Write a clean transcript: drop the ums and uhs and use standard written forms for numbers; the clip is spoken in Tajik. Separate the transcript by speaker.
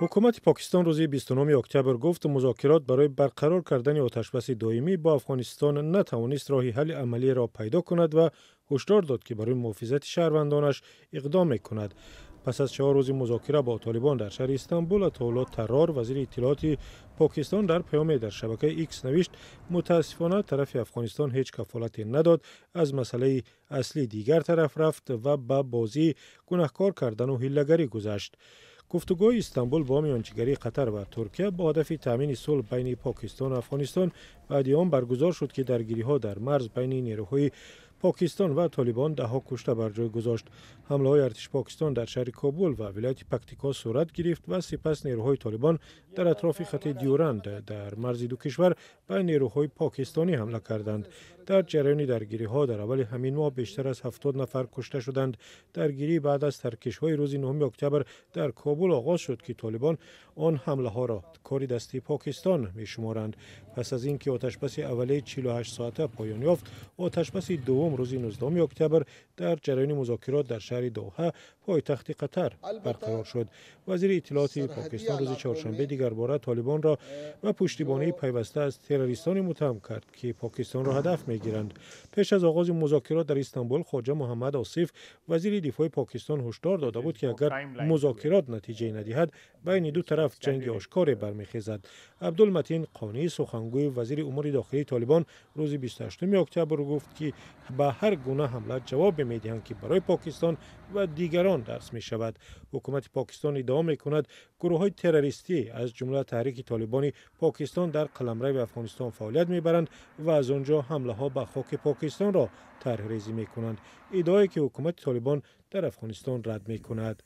Speaker 1: Ҳукумати Покистон рӯзи 29 октябр гуфт, музокирот барои барқарор кардани оташбаси доимӣ бо Афғонистон натавонист роҳи ҳалли амалиро пайдо кунад ва ҳушдор дод, ки барои муҳофизати шаҳрвандонаш иқдом мекунад. Пас аз 4 рӯзи музокира бо Толибон дар шаҳри Истанбул, Атоулло Тарор, вазири иттилооти Покистон, дар паёме дар шабакаи Икс навишт: «Мутаассифона, тарафи Афғонистон ҳеҷ кафолате надод, аз масъалаи аслӣ дигар тараф рафт ва ба бозии гунаҳкор кардану ҳиллагарӣ гузашт». Гуфтугӯи Истанбул бо миёнчигарии Қатар ва Туркия бо ҳадафи таъмини сулҳ байни Покистону Афғонистон баъди он баргузор шуд, ки даргириҳо дар марз байни нерӯҳои Покистон ва Толибон даҳҳо кушта бар ҷой гузошт. Ҳамлаҳои артиши Покистон дар шаҳри Кобул ва вилояти Пактико сурат гирифт ва сипас нерӯҳои Толибон дар атрофи хати Дюранд дар марзи ду кишвар ба нерӯҳои покистонӣ ҳамла карданд. Дар ҷараёни даргириҳо дар аввали ҳамин моҳ бештар аз 70 нафар кушта шуданд. Даргирӣ баъд аз таркишҳои рӯзи 9 октябр дар Кобул оғоз шуд, ки Толибон он ҳамлаҳоро кори дасти Покистон мешуморанд. Пас аз ин ки оташбаси аввалияи 48 соата поён ёфт, оташбаси дуввум рӯзи 19 октябр дар ҷараёни музокирот дар шаҳри Доҳа, пойтахти Қатар, барқарор шуд. Вазири иттилооти Покистон рӯзи чоршанбе дигарбора Толибонро ба пуштибонии пайваста аз террористоне муттаҳам кард, ки Покистонро ҳадаф мегиранд. Пеш аз оғози музокирот дар Истанбул, Хоҷа Муҳаммад Осиф, вазири дифои Покистон, ҳушдор дода буд, ки агар музокирот натиҷае надиҳад, байни ду тараф ҷанги ошкоре бармехезад. Абдулматин Қонӣ, сухангӯи вазири умури дохилии Толибон, рӯзи 28 октябр гуфт, ки ба ҳар гуна ҳамла ҷавобе медиҳанд, ки барои Покистон ва дигарон дарс мешавад. Ҳукумати Покистон иддао мекунад, гурӯҳҳои террористӣ, аз ҷумла Таҳрики Толибони Покистон, дар қаламрави Афғонистон фаъолият мебаранд ва аз он ҷо ҳамлаҳо ба хоки Покистонро тарҳрезӣ мекунанд, иддаое ки ҳукумати Толибон дар Афғонистон рад мекунад.